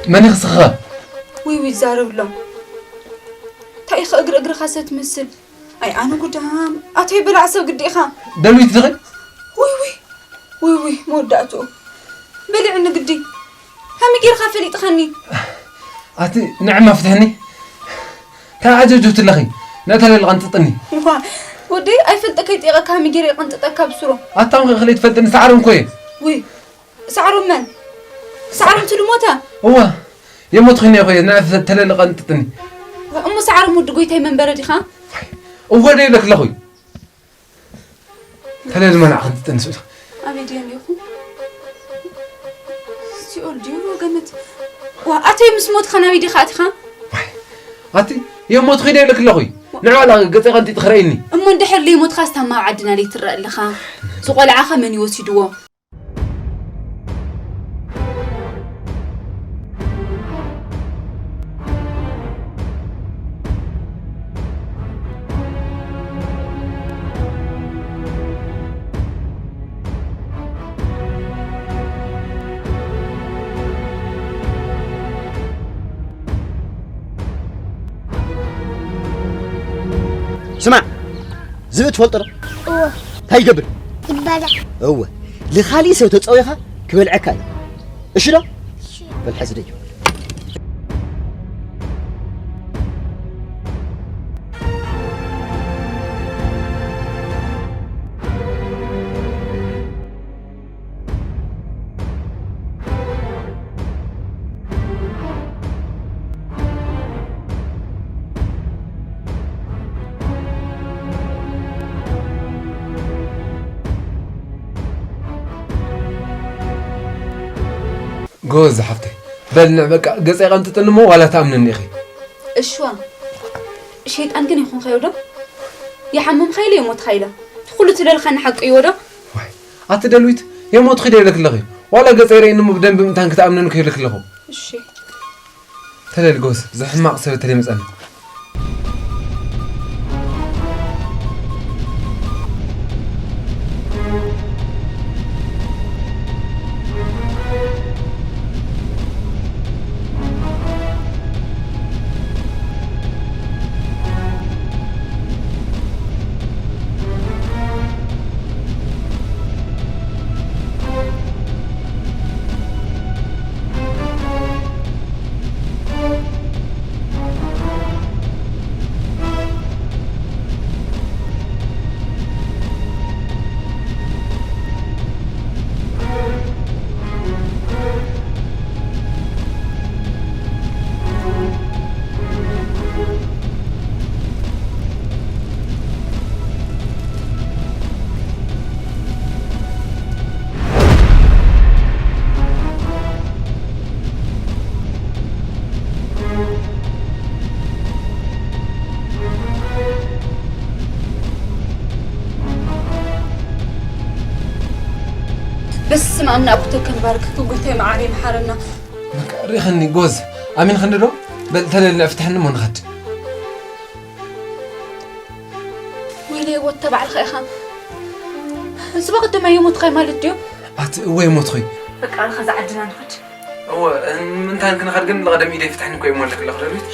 መን ይኽስኻ? ውይ ውይ፣ ዛረብሎም። እንታይ ኢኻ እግሪ እግርኻ ሰብ ትመስል? ኣይ ኣነ ጉዳም። ኣቶ ይበላዕ ሰብ ግዲ ኢኻ። ደልዊት ድኺ? ውይ ውይ፣ ውይ ውይ፣ መወዳእትኡ። በሊዕኒ ግዲ። ከመይ ጌርካ ፈሊጥኻኒ? ኣቲ ንዕማ ፍትሕኒ። እንታይ ዓጀብጀብቲ ኣለኺ? ንዕተለል ቀንጥጥኒ። ዋ፣ ወደይ ኣይፈልጠካ ይጠይቐካ ከመይ ጌረ ይቐንጥጠካ ብስሩ። ኣታም ኸ እኽሊ ትፈልጥኒ ሳዕሪ እንኮ እየ። ውይ፣ ሳዕሮም መን? ሳዕሮም ትሉ ሞተ? እዋ፣ የሞት ኺነ እኮ እየ፣ ንዕተለል ቀንጥጥኒ። እሞ ሳዕሮም ወዲ ጎይታይ መንበረ ዲኻ? እወ፣ ደይ ለክለኹ። ተለል መናዕ ከንጥጥን ስእልኻ። ኣበይ ድዮም ይኹ? ሲኦል ድዩ ገመት? ዋ፣ ኣተይ ምስ ሞትኻ ናበይ ዲኻ ኣቲኻ? ዋይ፣ ኣቲ የሞት ኺደ ኢለክ ኣለኹ። ንዕባላ ገጸ ቀንጢጥ ኽረእኒ። እሞ እንድሕር ለይሞትኻ ስታማ ኣብ ዓድና ለይትረአ ኣለኻ። ዝቖልዓኸ መን ይወሲድዎ? ስማዕ፣ ዝብኢ ትፈልጦ ዶ? እወ። እንታይ ይገብር? ይበልዕ። እወ። ንኻሊእ ሰብ ተጸዊኻ ክበልዐካ እዩ። እሺ ዶ? እሺ። በል ሕዚ ደዩ። ጎበዝ ዝሓፍተይ፣ በል ንዕ በቃ ገጸይ ቀንጥጥኒ እሞ ዋላ ትኣምንኒ ኢኺ። እሽዋ፣ ሸይጣን ግን ይኹንካዮ ዶ? ይሓምምካ ኢለ ይሞትካ ኢለ። እቲ ኩሉ ትደልኻኒ ሓቂ እይዎ ዶ? ዋይ፣ ኣቲ ደልዊት፣ የሞትኺ ዶ ኢለኪ ኣለኺ? ዋላ ገጸይ ርእይኒ እሞ ብደንቢ ምእንታን ክትኣምንኒ እኮ ኢለኪ ኣለኹ። እሺ። ተለሊ ጎበዝ፣ እዚ ሕማቕ ሰብ ተለይ መጸና። በስመ ኣብ ናብኩተከ ንባርክኪ ጎይታይ መዓረይ መሓረና። በቃ ሪኸኒ ጎዝ ኣሚንክኒ ዶ? በል ተለልና ፍትሕኒ እሞ ንኸድ። ወይለይ ወተ ባዕልኻ ኢኻ። እዚ በቐደም ኣይሞትኻይ ማለት ድዩ? ኣቲ እወ ይሞትኹይ። በቃ ንኸዛ ዓድና ንኸድ። እወ፣ ምንታን ክንኸድ ግን ለቐደም ኢደይ ፍትሕኒ እኮ ይሞልክ ኣለኹ ደልዊት።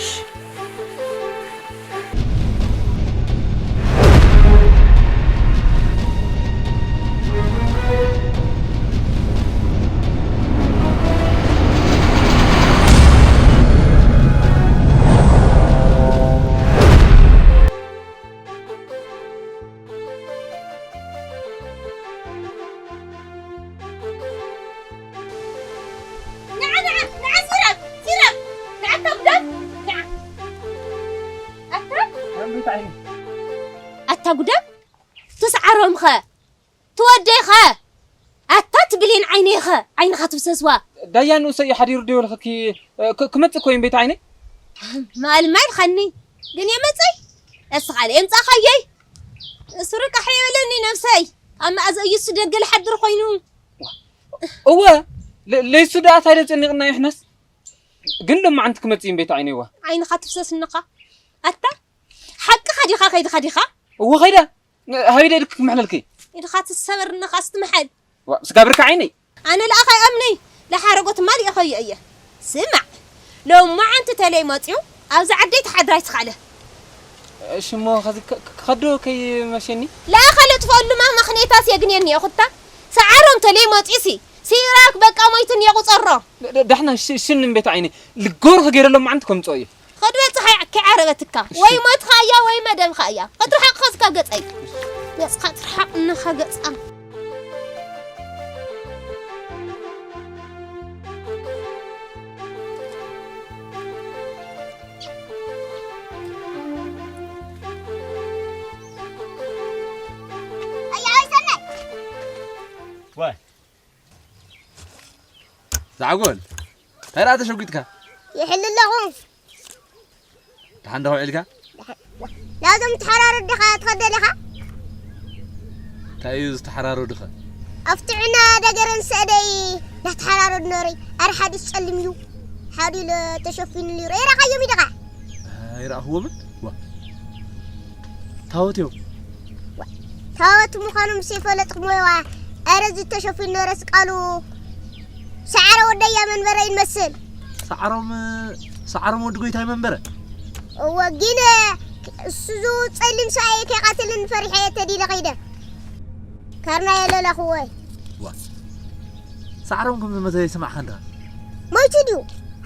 ንዓ፣ ንዓ፣ ንዓ፣ ሲራክ፣ ሲራክ፣ ንዓ፣ ኣታ ጉዳም፣ ንዓ። ኣታ? ኣታ ጉዳም? ትስዓሮምኸ? ትወደይኸ? ኣታ ትብሌን ዓይነይኸ? ዓይንኻ ትፍሰስዋ። ዳያ ንኡሰይ ሓዲሩ ዶ ይበልኽኪ? ክ-፣ ክመጽእ እኮ እዩ ቤት ዓይነይ። ማል ማል ኸኒ። ግን የመጸይ? እስኻ ለየምጻኻየይ? እሱ ርቃሕ የበለኒ ነብሰይ። ኣብ መኣዘ እዩስ ደገ ልሓድር ኮይኑ? እወ፣ ለ-፣ ለይሱ ደኣ እንታይ ደጨኒቕና ይሕነስ? ግን ሎማዓንቲ ክመጽእ እዩ ቤት ዓይነይዋ። ዓይንኻ ትፍሰስ እንኻ። ኣታ፣ ሓቅኻ ዲኻ ከይድኻ ዲኻ? እወ ኸይደ። ሃቢደ ድክ ክምሕለልኪ? ኢድኻ ትሰበር እንኻ ስትምሓል። ዋ፣ ስጋብርካ ዓይነይ። ኣነ ለኣኻ ይኣምነይ። ለሓረጎት ማል ይኸየ እየ። ስማዕ፣ ሎማዓንቲ ተለይ መፅዩ ኣብዚ ዓደይ ተሓድራይ ትኻለ። እሺ እሞ ኸዚ ከ- ከ- ከዶ ከይመሸኒ። ለኣኸ ለጥፈሉማ መኽኔታስ የግንየኒ እኹታ ሰዓሮም ተለይ መፅዩሲ ሲራክ በቃ ሞይትን የቑፀሮ። ደ- ደ- ዳሕና ሽ- ሽን ቤት ዓይነ ልጎር ከገይረ ሎማዓንቲ ከምፅኦ እየ። ኸድበፅኻ ክዓረበትካ ወይ ሞትኻ እያ ወይ መደብኻ እያ። ኸትርሓቕ ኸዝካ ገፀይ ገፅካ ትርሓቕ እናኻ ገፃ ዋይ ዛዕጎል እንታይ ደኣ ተሸጒጥካ? ይሕል ኣለኹ። ደሓን ዶ ውዒልካ? ናብዞም ተሓራረዱ ዲኻ ትኸደለኻ? እንታይ እዩ ዝተሓራረዱኸ? ኣብቲ ዕና ደገረን ሰእደይ ናተሓራረዱ ነረይ። ኣረ ሓዲስ ጸሊም እዩ። ሓዲ ኢለ ተሸፊኑ ነይሩ። ኤራኻዮም ኢደኻ? ኣይረኣኽዎምን? ዋ ታወት እዮም። ታወት ምዃኖም ምስ የፈለጥኩሞ እዋ። ኣረ እዚ ተሸፊኑ ነረስ ቃሉ ሰዓረ ወደያ መንበረ ይመስል። ሰዓሮም ሰዓሮም ወዲ ጎይታይ መንበረ። እወ ግን እሱ ዙ ጸሊም ሰኣየ ከይቐትልን ፈሪሐ ተዲለ ኸይደ። ካርና የለለኹ ወይ ዋ ሰዓሮም ከም ዝመተ ይሰማዕካ እንዳ ሞይቱ ድዩ?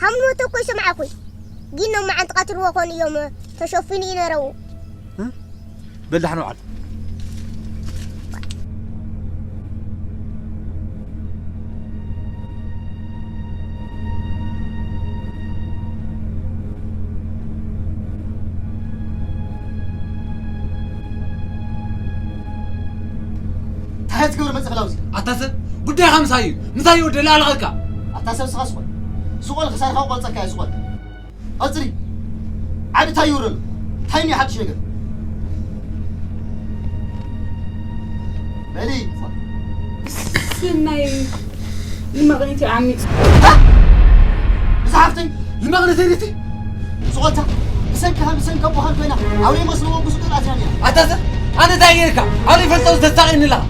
ሃምኖተ እኮ ይሰማዕኩ። ግን ኖም መዓንቲ ቀትልዎ ኾኑ እዮም ተሸፊኑ ይነረው። በል ዳሕና ውዓል። እንታይ ትገብር መፅእ ክላውዚ ኣታ ሰብ ጉዳይካ ምሳይ እዩ ምሳይ ይወደ ላዕለቐካ ኣታ ሰብ ስኻ ስቆል ስቆል ክሳድካ ቆልፀካ እየ ስቆል ቀፅሊ ዓዲ እንታይ ይውረሉ እንታይ እኒኦ ሓድሽ ነገር በሊ ስናይ ንመቕኒት ዓሚፅ እዛ ሓፍተይ ንመቕኒት ሪቲ ዝኾታ ብሰንክኻ ብሰንኪ ኣቦኻን ኮይና ኣብ ዘይመስልዎ ብዙሕ ጥቕዓት ኢና ነና ኣታ ሰብ ኣነ እንታይ ገይርካ ኣብ ዘይፈልጦ ዘሳቒኒ ኣለኻ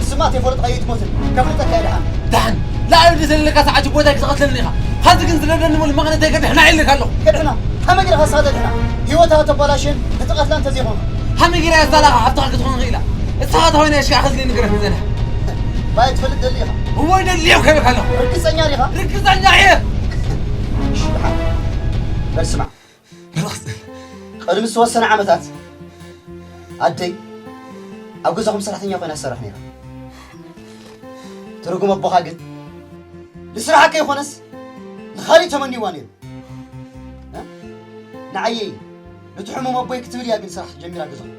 ንስማ ተይፈለጥካዮ ኣይትሞትን ከፍልጠካ እየ ደሓን ደሓን ላዕሊ ዘለካ ሰዓት ቦታ ክትቐትለኒ ኢኻ ሓዚ ግን ዝለለኒ ሙሉ መቕኒተይ ከድሕና ኢልካ ኣለኹ ከድሕና ከመይ ገይርካ ንስኻ ተድሕና ህይወታ ተባላሽን ክትቐትላ እንተዘይኾንካ ከመይ ገይራ እያ ሳላኻ ሓፍትኻ ክትኾን ኽኢላ እስኻ ተኾይና እሽካ ኸዝሊ ንግረት ንዘንሕ ባይ ትፈልጥ ደሊ ኢኻ እወ ደልዮ ከብካ ኣለኹ ርግፀኛ ዲኻ ርግፀኛ እየ እሺ ደሓን በል ስማዕ መልእኽቲ ቅድሚ ዝተወሰነ ዓመታት ኣደይ ኣብ ገዛኹም ሰራሕተኛ ኮይና ትሰርሕ ነይራ ትርጉም ኣቦኻ ግን ንስራሓ ከይኮነስ ንኻሊእ ተመንይዋ ነይሩ ንዓየይ ነቲ ሕሙም ኣቦይ ክትብል እያ ግን ስራሕ ጀሚራ ገዛኹም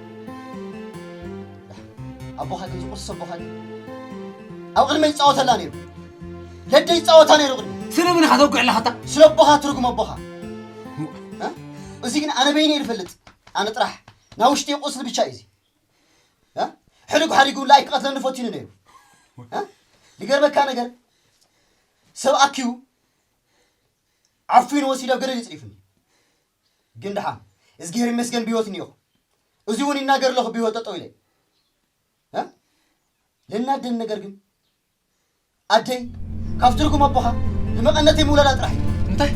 ኣቦኻ ግን ዝቑርስ ኣቦኻ ግን ኣብ ቅድመ ይፃወተላ ነይሩ ለደ ይፃወታ ነይሩ ቅድሚ ስለምን ኢኻ ተውግዕላ ኸታ ስለ ኣቦኻ ትርጉም ኣቦኻ እዚ ግን ኣነ በይነ እየ ዝፈልጥ ኣነ ጥራሕ ናብ ውሽጢ ቁስሊ ብቻ እዩ እዚ ሕድግ ሓዲጉ ላይክ ቀትለኒ ፈቲኑ ነይሩ ዝገርመካ ነገር ሰብ ኣኪቡ ዓፊኑ ወሲዱ ኣብ ገደል ይፅሪፉኒ ግን ድሓ እዝግሄር ይመስገን ብህይወት እኒኦኹ እዚ እውን ይናገር ኣለኹ ብህይወት ጠጠው ኢለ ለናደን ነገር ግን ኣደይ ካብ ትርጉም ኣቦኻ ንመቐነተይ ምውላዳ ጥራሕ እዩ እንታይ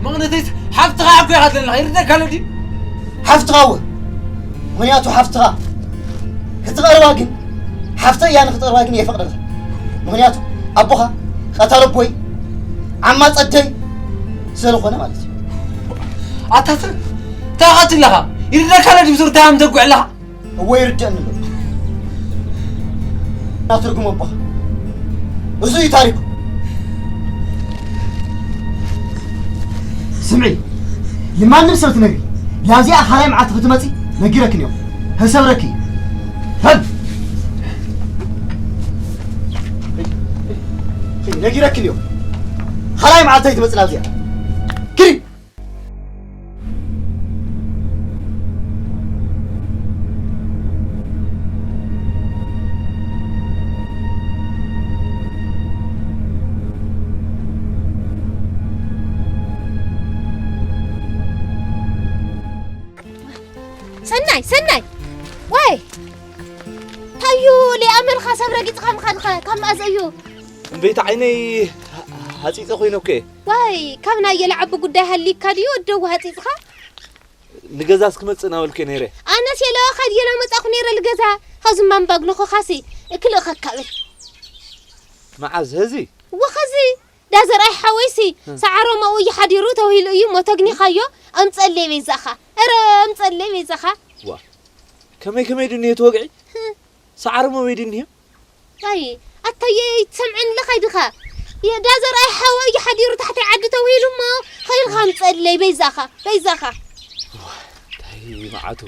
መቕነተይስ ሓፍትኻ እኮ ኢኻ ዘለኻ ይርደካ ኣሎ ድዩ ሓፍትኻ እወ ምኽንያቱ ሓፍትኻ ክትቐርባ ግን ሓፍተ እያ ንክትቐርባ ግን የፈቕደልካ ምኽንያቱ ኣቦኻ ቀታል ኣቦይ ዓማ ጸደይ ስለዝኾነ ማለት እዩ ኣታ ሰብ ታቐት ኣለኻ ይርደካ ኣሎ ድዩ ሱር ዳም ተጉዕ ኣለኻ እወ ይርደእኒ ኣሎ ናትርጉም ኣቦኻ እዚ እዩ ታሪኩ ስምዒ ንማንም ሰብ ትነግሪ ላብዚኣ ካልኣይ መዓልቲ ክትመፂ ነጊረክን እዮም ህሰብረኪ እዩ ነጊረክን እዮም ካልኣይ መዓልቲ ኣይትመፂ ላብዚኣ ክሪ ሰናይ ሰናይ ዋይ ታዩ ሊኣመልካ ሰብ ረጊፅካ ምኻድካ ካብ መኣዝ እዩ እምበይቲ ዓይነይ ሃጺጸ ኮይነ እኮ እየ። ዋይ፣ ካብ ናይ የለ ዓቢ ጉዳይ ሃሊካ ድዩ ወደው ሃጺጽኻ? ንገዛ እስክመጽእ እናበልኩ እየ ነይረ። ኣነስ የለ ኸድ የለ መጻኹ ነይረ ልገዛ። ኸዚ ማንባግ ነኾኻሲ እክልእኸካ ብል። መዓዝ ኸዚ? ወኸዚ ዳዘርኣይ ሓወይሲ እ። ሰዓሮም ኣብኡ እዩ ሓዲሩ ተባሂሉ እዩ እሞ ተግኒኻዮ። ኣምጸለይ በይዛኻ። እረ ኣምጸለይ በይዛኻ። ዋ፣ ከመይ ከመይ ድዩ እኒሄ እቲ ወግዒ? እ። ሰዓሮም ኣበይ ድዩ እኒሄ? ኣይ ኣታየ ይትሰምዐኒ ለኻ ይድኻ። ዳዘርኣይ ሓወ እዩ ሓዲሩ ታሕተይ ዓዲ ተባሂሉ እሞ ኸይልኻ ኣምጸለይ በይዛኻ። በይዛኻ። እንታይ መዓቱ።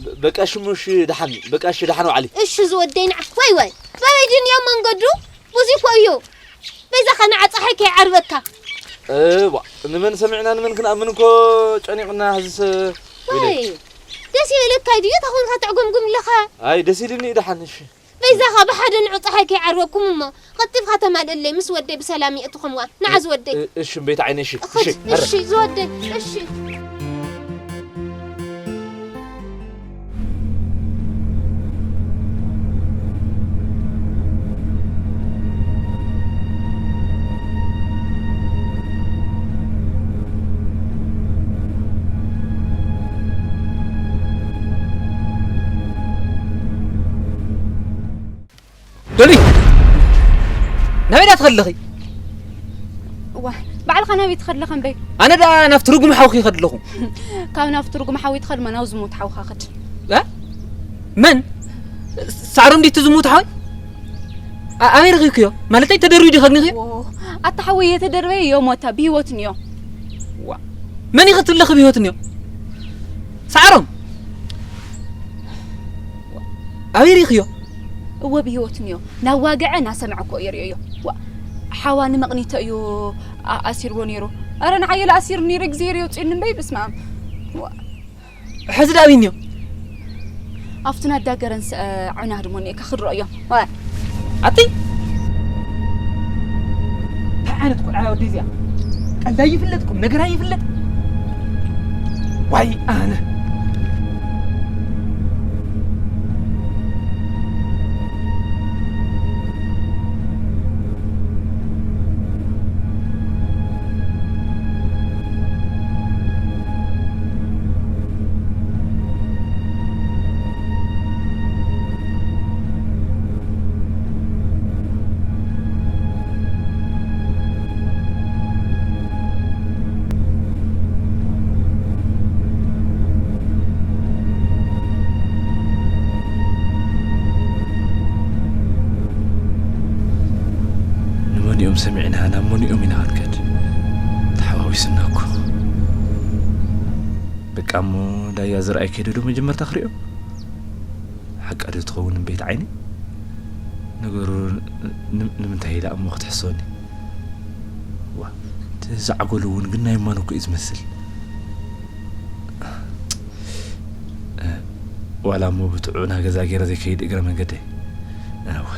በ-፣ በቃ እሺ እሞ እሺ ደሓን፣ በቃ እሺ ደሓን ዋዕሊ። እሺ ዝወደይ ንዓ። ወይ ወይ። በበይ ድንዮ መንገዱ? ብዙ እኮ እዩ። በይዛኻ ንዓ ጸሓይ ከይዓርበካ። እዋ፣ ንመን ሰሚዕና ንመን ክንኣምን እኮ ጨኒቕና ሕዝስ ወይ። ደስ ይበለካ ድዩ? ተኾንካ ተዕጎምጉም ኣለኻ። ኣይ፣ ደስ ኢሉኒ እዩ ደሓን፣ እሺ። በይዛኻ ብሓደ ንዑ ጸሓይ ከይዓርበኩም እሞ፣ ቀልጢፍካ ተማልእለይ፣ ምስ ወደይ ብሰላም የእትኹምዋ። ንዓ ዝወደይ። እ-፣ እሺ፣ እምበይት ዓይነይ፣ እሺ፣ እኽድ፣ እሺ፣ ሀረ። እሺ፣ ዝወደይ፣ እሺ። ዶሊ! ናበይ ዳ ትኸለኺ? ዋ፣ ባዕልኻ ናበይ ትኸድ ኣለኻ እምበይ? ኣነ ደኣ ናብቲ ርጉም ሓውኺ ይኸድ ኣለኹ። ካብ ናብቲ ርጉም ሓወይ ትኸድ እሞ ናብ ዝሞት ሓውኻ ኽድ። እ? መን? ሳዕሮም ድዩ እቲ ዝሞት ሓወይ? ኣ-፣ ኣበይ ረኺብክዮ? ማለተይ ተደርብዩ ድዩ ከግኒኽዮ? ዎ፣ ኣታ ሓወይ የተደርበየ እዮ ሞታ፣ ብህይወት እኒኦ። ዋ፣ መን ኢኺ ትብለኺ ብህይወት እኒኦ? ሳዕሮም! ኣበይ ርኢኽዮ? እወ ብህይወት እኒኦ። ናብ ዋግዐ እናሰምዐ እኮ እየ ርእዮ። ዋ፣ ሓዋ ንመቕኒቶ እዩ ኣ-፣ ኣሲርዎ ነይሩ። ኣረ ንዓየ ለኣሲሩ ነይሩ፣ እግዚኣብሔር የውፅእኒ እምበይ፣ በስመ ኣብ። ዋ። ሕዚ ደኣ ኣበይ እኒኦ? ኣብቲ ናዳ ገረን ሰ-፣ ዑና ድሞ እኒኤካ ክድሮ እዮም። ዋ። ኣቲ! እንታይ ዓይነት ቆልዓ እያ ወደይ እዚኣ? ቀልዳ ይፍለጥ፣ ቁም ነገራ ይፍለጥ። ዋይ ኣነ። ንመኒኦም ሰሚዕና ናብ መኒኦም ኢና ክንከድ? ተሓዋዊስና እኮ። በቃ እሞ ዳያ ዝረኣይ ከይደ ዶ መጀመርታ ክሪኦ? ሓቃ ዶ ትኸውን እምበይት ዓይኒ? ነገሩ ን-፣ ንምንታይ ኢላ እሞ ክትሕስወኒ? ዋ፣ እቲ ዛዕጎል እውን ግን ናይ እማኑ እኮ እዩ ዝመስል። ዋላ እሞ ብትዑ ና ገዛ ገይረ ዘይከይድ እግረ መንገደይ። ኣወ።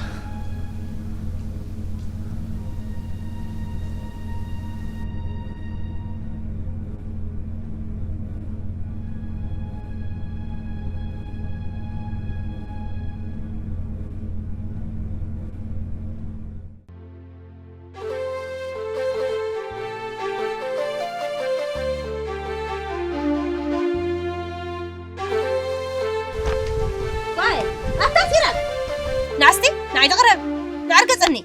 ዋይ፣ ኣታ ሲራክ። ንዓስቲ፣ ንዓይ ትቕረብ። ንዓር ገጸኒ።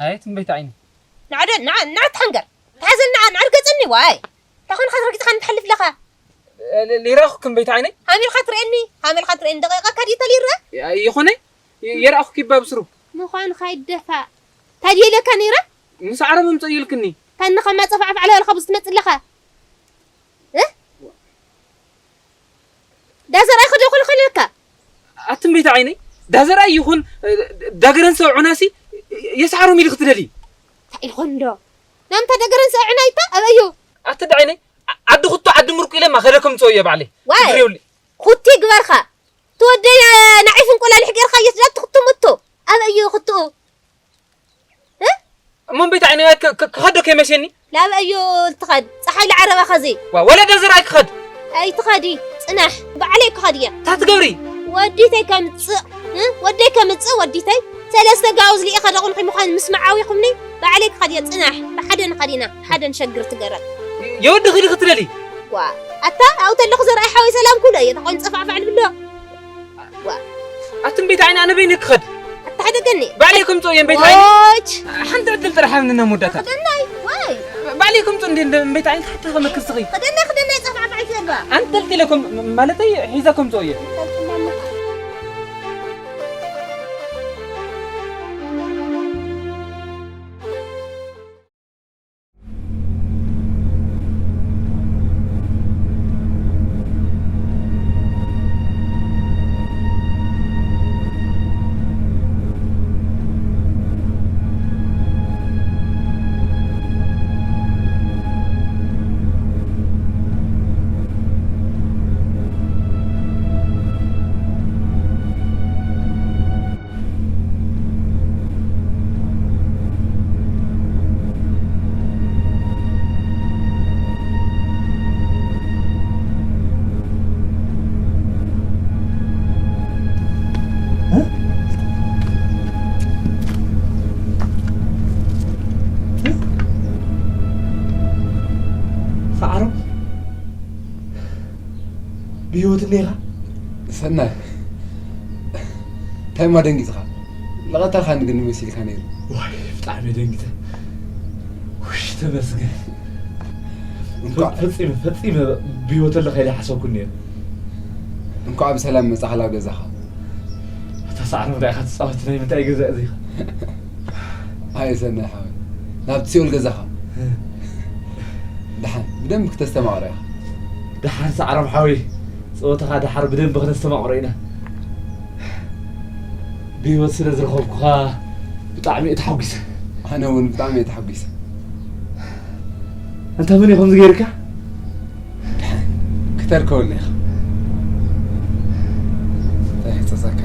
ኣይ፣ ትንበይት ዓይኒ። ንዓደ፣ ንዓ-፣ ንዓ ትሓንገር። ተሓዘኒ፣ ንዓ፣ ንዓር ገጸኒ፣ ዋይ። ታኹን ኻትረጊጽኻ ንትሓልፍ ለኻ። እ፣ ል-፣ ሊራኹ ክንበይት ዓይነይ? ሃሚልካ ትርእየኒ፣ ሃሚልካ ትርእየኒ፣ ደቂቃ ካዲ ተሊረ። ይ-፣ ይኾነ? ይ-፣ የርኣኹ ኪባ ብስሩ። ምዃንኻ ይደፋእ። ታዲየ ኢለካ ነይረ? ምስ ዓረብ ምምጸእ ኢልክኒ። ታኒ ኸማ ጸፋዕፍ ዓለ በልካ ብዙ ትመጽእ ኣለኻ። እ? ዳዘርኣይ ክደኹል ኸለካ። ኣትም ቤት ዓይነይ፣ ዳዘርኣይ ይኹን፣ እ፣ ዳገረን ሰው ዑናሲ፣ የስዓሮም ኢልክ ትደሊ። እንታይ ኢልኮን ዶ? ናምታ ዳገረን ሰው ዑናይታ ኣበዩ? ኣቲ ዳዓይነይ፣ ዓ-፣ ዓዲ ኹቶ ዓዲ ምርቁ ኢለማ ከደ ከምጽኦ እየ ባዕለይ። ዋይ! ትግሬውሊ። ኹቲ ግበርካ። ትወደይ ናዒፍ እንቁላሊሕ ጌርካ እየስ ዳት ትኽትምቶ። ኣበዩ ኽትኡ? እ? እሞ እምበይት ዓይኒ ክ-፣ ክ-፣ ክኸዶ ከይመሸኒ? ላበ እዩ ልትኸድ? ፀሓይ ልዓረባ ኸዚ። ዋ፣ ወለደ ዘርኣይ ክኸድ? ኣይትኸዲ፣ ፅናሕ። ባዕለይ ክኸድ እየ። እንታይ ትገብሪ? ወዲተይ ከምፅእ። እ? ወደይ ከምጽእ ወዲተይ ሰለስተ ጋውዝ ልኢኸ ደቑንኺ ምዃን ምስ መዓዊኹምኒ ባዕለይ ክኸድዮ ጽናሕ። ብሓደ ንኸዲና ብሓደ ንሸግር ትገረብ። የወድኺ ዲኺ ትደሊ? ዋ፣ ኣታ ኣብኡ ተለኹ ዘርኣይ ሓወይ ሰላም ኩሎ እየ ተኾይኑ ጸፋዕፋዕ ልብሎ። ዋ፣ ኣቲ እምበይት ዓይኒ ኣነ በይነ ክኸድ። ኣታ ሓደ ገኒ። ባዕለይ ከምጽኦ እየ እምበይት ዓይኒ። ዎች ሓንቲ ዕድል ጥራሕ ሃብኒ መወዳእታ። ክደናይ ወይ ባዕለይ ከምጽኦ እንዴ እምበይት ዓይኒ ሓንቲ ከመክር ስኺ። ክደናይ ክደናይ ጸፋዕፋዕ ይፈርባ። ኣንጠልጢለ ከም ማለተይ ሒዘ ከምጽኦ እየ። ሰዓሮ ብህይወት እኒኻ? ሰናይ፣ እንታይ እማ ደንጊፅኻ? ልቐተልካኒ ግን መሲልካ ነይሩ። ዋይ፣ ብጣዕሚ ደንጊፀ። ውሽ፣ ተመስገን። እንኳዕ ፈፂመ ፈፂመ ብህይወት ኣለኻ ኢለ ሓሰብኩ ነይሩ። እንኳዕ ብሰላም መፃኻ ላብ ገዛኻ። ኣታ ሳዕሮ እንታይ ኢኻ ትፃወት? ናይ ምንታይ ገዛ እዚ ኢኻ? ኣየ ሰናይ ሓወይ፣ ናብቲ ሲኦል ገዛኻ። ደሓን ብደንብ ክተስተማቕሮ ኢኻ። ደሓን ሳዕሮም ሓወይ፣ ፀወታኻ ደሓር ብደንብ ክነስተማቕሮ ኢና። ብህይወት ስለ ዝረኸብኩኻ ብጣዕሚ እየ ተሓጒሰ። ኣነ እውን ብጣዕሚ እየ ተሓጒሰ። ኣንታ መን እዩ ከምዚ ገይርካ? ደሓን ክተርከበኒ ኢኻ። እንታይ ይሕጸጸካ?